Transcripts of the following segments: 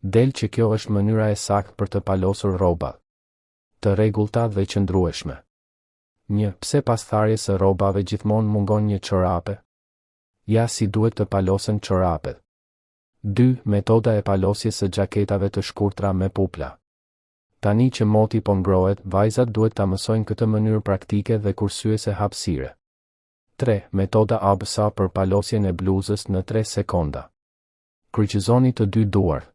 Del që kjo është mënyra e saktë për të palosur rrobat. Të rregullta dhe qëndrueshme. 1. Pse pas tharjes së rrobave gjithmonë mungon një çorape? Ja si duhet të palosen çorapet. 2. Metoda e palosjes së xhaketave të shkurtra me pupla. Tani që moti po ngrohet, vajzat duhet ta mësojnë këtë mënyrë praktike dhe kursyese hapësire. 3. Metoda ABSA për palosjen e bluzës në 3 sekonda. Kryqëzoni të dy duart.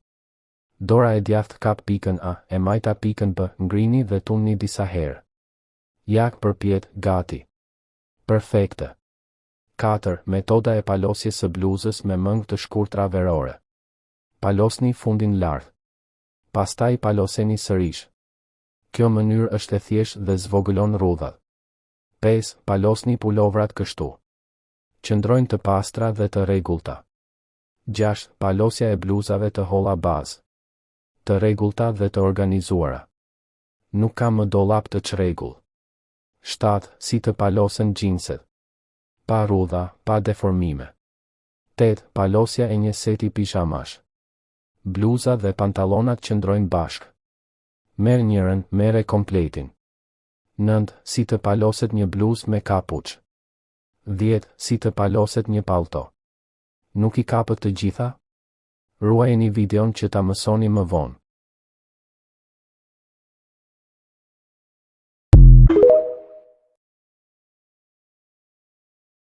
Dora e djathtë kap pikën A, e majta pikën B, ngrini dhe tundni disa herë. Jakë përpjetë, gati. Perfekte. 4. Metoda e palosjes së bluzës me mëngë të shkurtra verore. Palosni fundin lart. Pastaj paloseni sërish. Kjo mënyrë është e thjeshtë dhe zvogëlon rrudhat. 5. Palosni pulovrat kështu. Qëndrojnë të pastra dhe të rregullta. 6. Palosja e bluzave të holla bazë. Të rregullta dhe të organizuara. Nuk ka më dollap të çrregullt. 7. Si të palosen xhinset. Pa rrudha, pa deformime. 8. Palosja e një seti pizhamash. Bluza dhe pantallonat qëndrojnë bashkë. Merr njërën, merre kompletin. 9. Si të paloset një bluzë me kapuç. 10. Si të paloset një pallto. Nuk i kapët të gjitha? Ruajeni videon që ta mësoni më vonë.